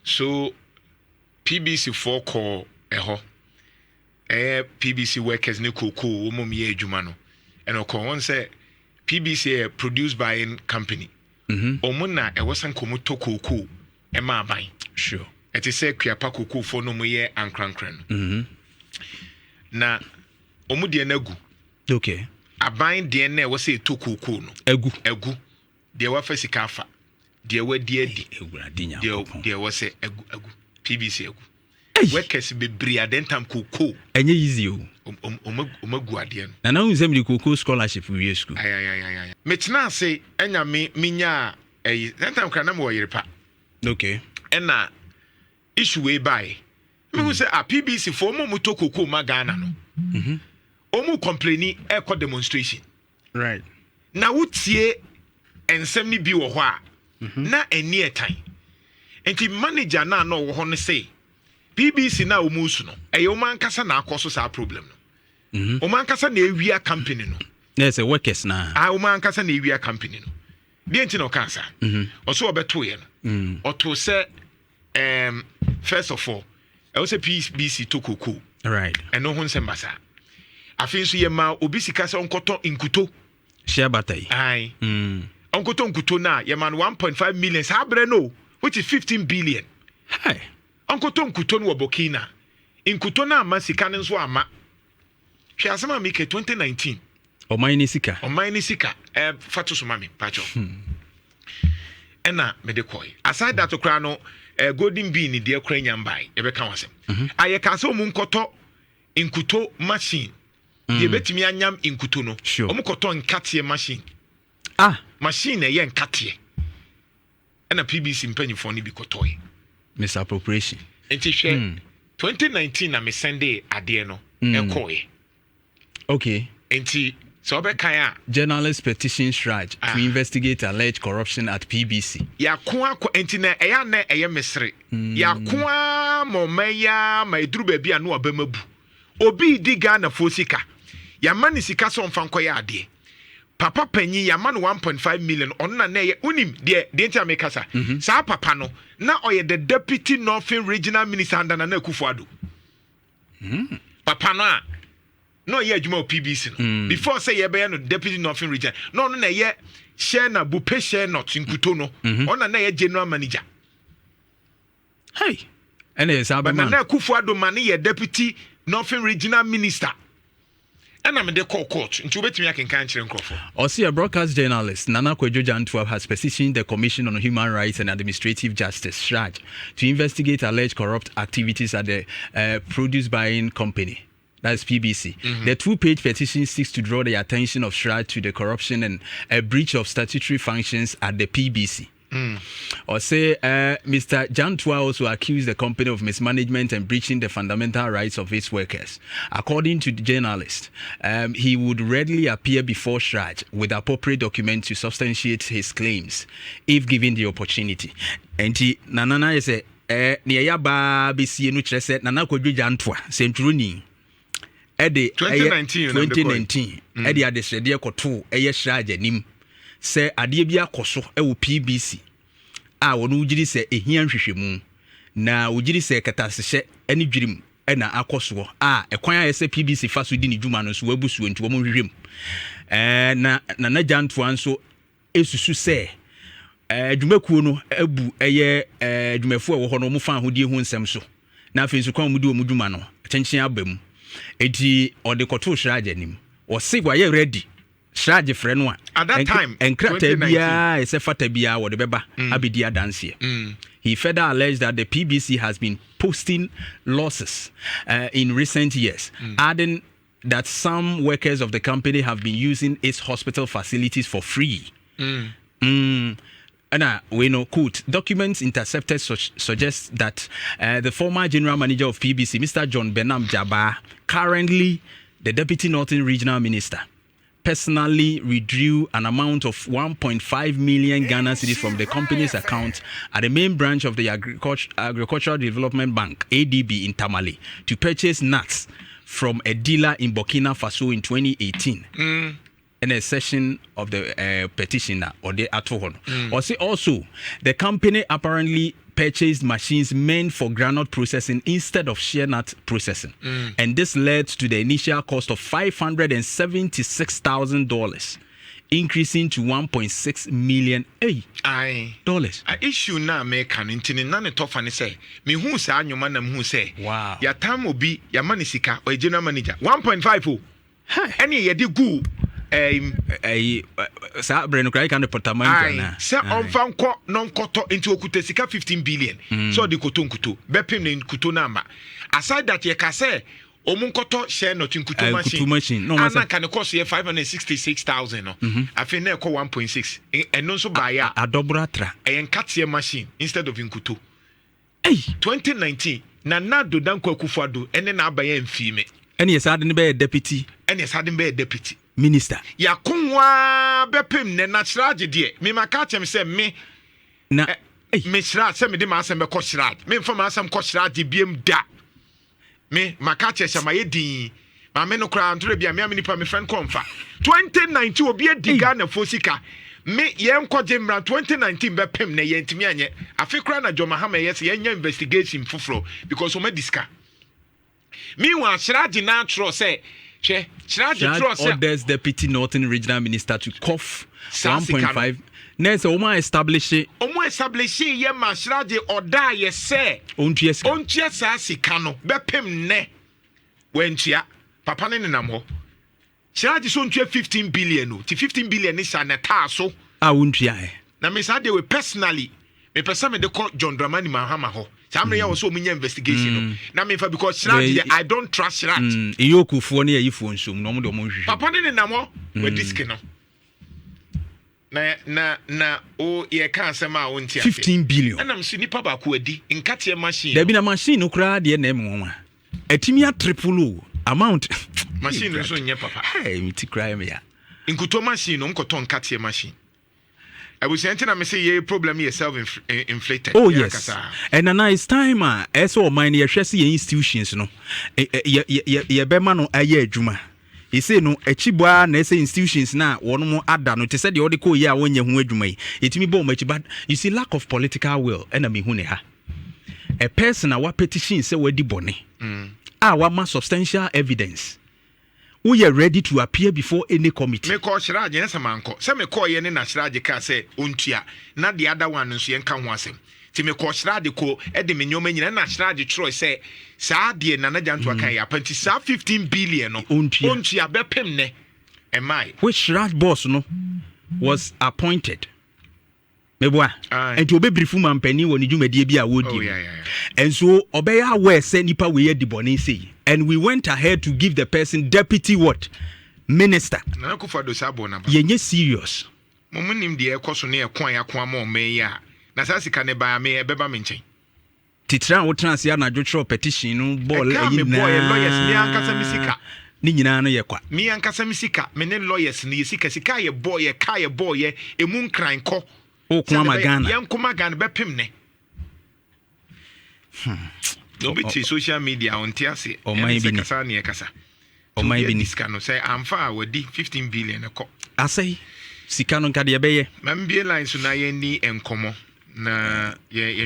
So PBC foɔ kɔɔ ɛhɔ, ɛyɛ PBC workers ne cocoa wɔn mu yɛ adwuma no, ɛna ɔkɔɔ wɔn sɛ PBC yɛ produce buying company. Wɔn na ɛwɔ sɛ nka wɔn tɔ cocoa ɛma aban. Ɛte sɛ Kuapa cocoa foɔ no, wɔn yɛ ankorankora no. Na wɔn deɛ no agu. Aban deɛ no a ɛwɔ sɛ ɛtɔ cocoa no agu. Agu deɛ wafa sika afa deɛ wadi adi. Ewurade deɛ Nyankopɔn. Deɛ ɛwɔ sɛ agu agu PBC agu. Ei! Workers bebree at the time cocoa. Ɛnyɛ easy o. Ɔmo agu adeɛ no. Nana, wohu sɛ mede cocoa scholarship wie school. Ayayayaya, metena ase ɛnya me menya ɛyi that time kora na mewɔ yere pa. Ɛna issue wei baeɛ, mehu sɛ a PBC foɔ, ɔmo a ɔmo tɔ cocoa ma Ghana no, ɔmo complaini, ɛkɔ demonstration. Na wotie nsɛm no bi wɔ hɔ a na ɛni ɛtan, nti manager na na ɔwɔ hɔ no sɛ PBC na ɔmo su no, ɛyɛ ɔmo ankasa na akɔ so saa problem no. Ɔmo ankasa na ewia company no. Na ɛsɛ workers na A ɔmo ankasa na ewia company no deɛ, nti na ɔka saa. Ɔso ɔbɛtoeɛ no, ɔto sɛ first of all, ɛwɔ sɛ PBC to cocoa. Ɛno ho nsɛm basa. Afei nso yɛma obi sika sɛ ɔnkɔtɔ nkuto. Shea butter yi. Ae. Ɔnkɔtɔ nkuto no a yɛma no 1.5 million saa berɛ no, which is 15 billion. Hey. Ɔnkɔtɔ nkuto no wɔ Burkina, nkuto no ama sika no nso ama. Hwɛ asɛm a meka, 2019. Ɔman ne sika. Ɔman ne sika. Fa to so ma me pakyɛw. Ɛna mede kɔe. Aside that koraa no, Golden Bean deɛ koraa nya mbae, yɛbɛka ho asɛm. Ayɛ ka sɛ ɔmu nkɔtɔ nkuto machine deɛ ɛbɛtumi anyam nkuto no. Ɔmu kɔtɔ nkateɛ machine. Ah. Machine na ɛyɛ nkateɛ, ɛna PBC mpanyinfoɔ no bi kɔtɔe. Misappropriation. Nti hwɛ, 2019 na mesɛnde adeɛ no ɛkɔɔɛ. Nti sɛ wobɛkan a, Journalist petition CHRAJ Ah. to investigate alleged corruption at PBC. Yɛako akɔ, nti na ɛyɛ ana ɛyɛ mesere. Yɛako a ma ɔman yi a ma ɛduru baabi a no wabɛma bu obi di Ghanafoɔ sika. Yɛama ne sika sɛ ɔmfa nkɔyɛ adeɛ. Papa panyin, yɛama no 1.5 million. Ɔno na ɛyɛ, wonim deɛ nti a meka sa saa papa no, na ɔyɛ the deputy Northern Regional Minister under Nana Akufo Addo. Papa no a na ɔyɛ adwuma wɔ PBC no, before sɛ yɛbɛyɛ no deputy Northern Region, na ɔno na ɛyɛ share na bupe shea nut nkuto no, ɔno na ɛyɛ general manager. Hey, ɛna yɛ saa But bɛma Nana no. Akufo Addo ma ne yɛ deputy Northern Regional Minister, ɛna mede kɔɔ court. Nti wobɛtumi akenkan kyerɛ nkurɔfoɔ. Ɔse a broadcast journalist, Nana Kwadwo Jantuah, has petitioned the Commission on Human Rights and Administrative Justice, CHRAJ, to investigate alleged corrupt activities at the produce buying company. That's PBC. The two-page petition seeks to draw the attention of CHRAJ to the corruption and a breach of statutory functions at the PBC. Ɔse Mr. Jantuah also accused the company of mismanagement and breaching the fundamental rights of its workers. According to the journalist, he would readily appear before CHRAJ with appropriate documents to substantiate his claims if given the opportunity. Enti Nana na yɛ sɛ nea ɛyɛ abaa bɛsie no kyerɛ sɛ Nana Kwadwo Jantuah sɛntwerɛni ɛde 2019 na mede kɔe. 2019 ɛde adesrɛdeɛ kɔtoo ɛyɛ CHRAJ anim sɛ adeɛ bi akɔ so ɛwɔ PBC a wɔn gyiri sɛ ehia nhwehwɛmu, na wɔgyiri sɛ kɛtɛasehyɛ ne dwirim ɛna akɔ soɔ a ɛkwan a yɛsɛ PBC fa so di ne dwuma no nso wabu soɔ, nti wɔn nhwehwɛ mu. Na Nana Jantuah nso esusu sɛ dwumakuo no abu ɛyɛ dwumafoɔ a ɛwɔ hɔ no, wɔn fa ahodie ho nsɛm so, na afei nso kwan a wɔn di wɔn dwuma no kyɛnkyɛn aba mu, eti ɔde kɔtoo CHRAJ anim. Ɔse wayɛ ready, CHRAJ frɛ no a, At that time, nkrataa 2019. biara ɛsɛ fata biara wɔde bɛba abɛdi adanseɛ. He further alleged that the PBC has been posting losses in recent years, adding that some workers of the company have been using its hospital facilities for free. And we know, quote, documents intercepted suggest that the former general manager of PBC, Mr. John Benam Jaba, currently the deputy Northern Regional Minister, personally withdrew an amount of 1.5 million Ghana cedis from the company's account at the main branch of the Agricultural Development Bank, ADB, in Tamale, to purchase nuts from a dealer in Burkina Faso in 2018. In a session of the petition na ɔde ato hɔ no, ɔse also the company apparently purchased machines meant for groundnut processing instead of shea nut processing. And this led to the initial cost of $576,000, increasing to 1.6 million, hey, Aye. dollars. A issue na meka no nti ne na ne tɔfa ne sɛ mehu saa nnwoma na mehu sɛ yɛatam obi, yɛama ne sika, ɔyɛ general manager, 1.5 o. Hey. Ɛne yɛde gu Ɛyi saa berɛ no koraa yɛka no portamanto Aye, anaa? sɛ ɔmfa nkɔ na ɔnkɔtɔ, nti ɔkuta sika 15 billion sɛ ɔde kɔtɔ nkuto, bɛpem ne nkuto no ama. Aside that, yɛka sɛ ɔmo nkɔtɔ shea nut nkuto machine. Nkuto machine. Na ɔmo ana sɛ nka ne kɔso yɛ 566,000 no, afei na ɛkɔ 1.6. Ɛno nso baeɛ a adɔboro atra. Ɛyɛ nkateɛ machine instead of nkuto. Ei. 2019, Nana Addo Dankwa Akufo-Addo ɛne n'aba yɛ mfii me. Ɛne yɛ saa de no bɛyɛ deputy ɛne ɛsa de bɛyɛ deputy minister. Yɛako ho a bɛpem nɛ na CHRAJ deɛ, memaka kyɛm sɛ me na ei, mehyira sɛ mede m'asɛm bɛkɔ CHRAJ, memfa m'asɛm kɔ CHRAJ biem da. Me maka kyerɛ sɛ mayɛ din maame no koraa ntorɔ bi a mea me nipa me friend kɔmfa 2019 obi adi Ghanafoɔ sika, me yɛnkɔgye mmara 2019 bɛpem nɛ yɛntumi anyɛ. Afe koraa na John Mahama ɛyɛ sɛ yɛnya investigation foforɔ because ɔma di sika. Meanwhile, CHRAJ na atwerɛ sɛ, hwɛ, CHRAJ CHRAJ twerɛ sɛ orders deputy Northern Regional Minister to cough Saa sika no. 1.5 na sɛ wɔn a establish Ɔmo establish yɛ ma CHRAJ ɔda yɛ sɛ ɔntua sika. Ɔntua saa sika no, bɛpem nnɛ wantua. Papa ne nenam hɔ. CHRAJ sɛ ɔntua 15 billion o, ti 15 billion ne sa ne taa so. A wɔntua ɛ. Na me saa deɛ we personally mepɛ sɛ mede kɔ John Dramani Mahama hɔ saa mmerɛ yɛ wɔ sɛ ɔmo nya investigation no na memfa because CHRAJ deɛ, I don't trust CHRAJ. EOCO ne ayifoɔ nsom na ɔmo de ɔmo nhwehwɛ. Papa ne nenam hɔ wadi sika no na o yɛka asɛm a wonte ase. 15 billion. Ɛnam so nipa baako adi nkateɛ machine. Dabi, na machine no koraa deɛ na ɛmu wɔn a ɛtumi atriple o amount. Machine no nso nyɛ papa. Hey, mi ti koraa yɛ mi ya. Nkuto machine no nkɔtɔ nkateɛ machine. Abusua, nti na me sɛ yɛ problem yɛ self inflated. Oh Yɛ yes. ankasa. And now it's time a ɛsɛ ɔman no yɛhwɛ sɛ yɛn institutions no yɛbɛma no ayɛ adwuma. Ɛsei no akyi bɔ a na ɛsɛ institutions no a wɔn mo ada no te sɛ deɛ wɔde kɔɔ yi a wɔnyɛ ho adwuma yi, ɛtumi bɔ wɔn akyi. But you see, lack of political will ɛna mehu ne ha. A person a wapetition sɛ wadi bɔne a wama substantial evidence, woyɛ ready to appear before any committee. Mekɔ CHRAJ ne sɛ mankɔ sɛ mekɔɔyɛ ne na CHRAJ kaa sɛ ɔntua na the other one nso yɛnka ho asɛm, nti mekɔ CHRAJ kɔ ɛde me nneɔma nyina na CHRAJ twerɛ sɛ saa deɛ Nana Gyanto aka yɛ apa, nti saa 15 billion no ɔntua. Ɔntua bɛpem nɛ ɛmae. Which CHRAJ boss no was appointed, meboa? Aye. Nti obɛbirifu ma mpanin wɔ ne dwumadie bi a wɔdi mu. And so ɔbɛyɛ aware sɛ nipa wei adi bɔne sei, and we went ahead to give the person deputy what? Minister. Nana Akufo-Addo saa bɔ naba. Yɛnyɛ serious. Mo mo nim deɛ ɛkɔ so ne ɛko a yɛako ama ɔman yi a na saa sika ne baa me ɛbɛba me nkyɛn. Titire a wotena ase anadwo twerɛ petition no bɔɔl Ɛka ayi me bɔɔ yɛ lawyers, me ankasa me sika. Ne nyinaa no yɛ kwa. Me ankasa me sika, me ne lawyers no yɛ sika a yɛbɔɔ yɛ ka yɛbɔɔ yɛ emu nkran kɔ. Woko ama Ghana. Yɛnko ma Ghana bɛpem ne na obi te social media ɔnte ase. Ɔman ɛne bi sɛ ni. Kasa ne yɛkasa. Ɔman bi ni. Sika no sɛ amfa a wadi 15 billion ɛkɔ. Asɛe sika no nka deɛ ɛbɛyɛ. Ma mbie line so na yɛnni nkɔmmɔ na yɛ.